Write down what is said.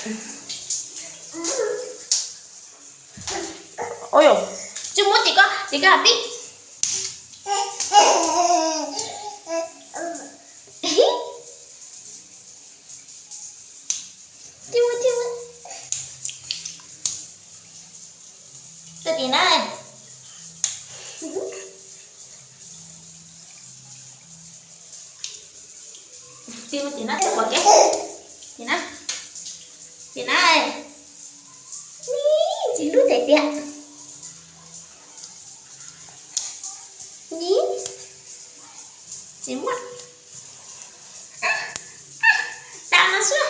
Ua, tsis muab ces koj, ces koj pib. Tsis muab, tsis muab. Koj tim na. Tim na, tim na, tim na. Tim na. Tsis hlub tiag tiag. Ni, tsis muaj. Dam no xwb.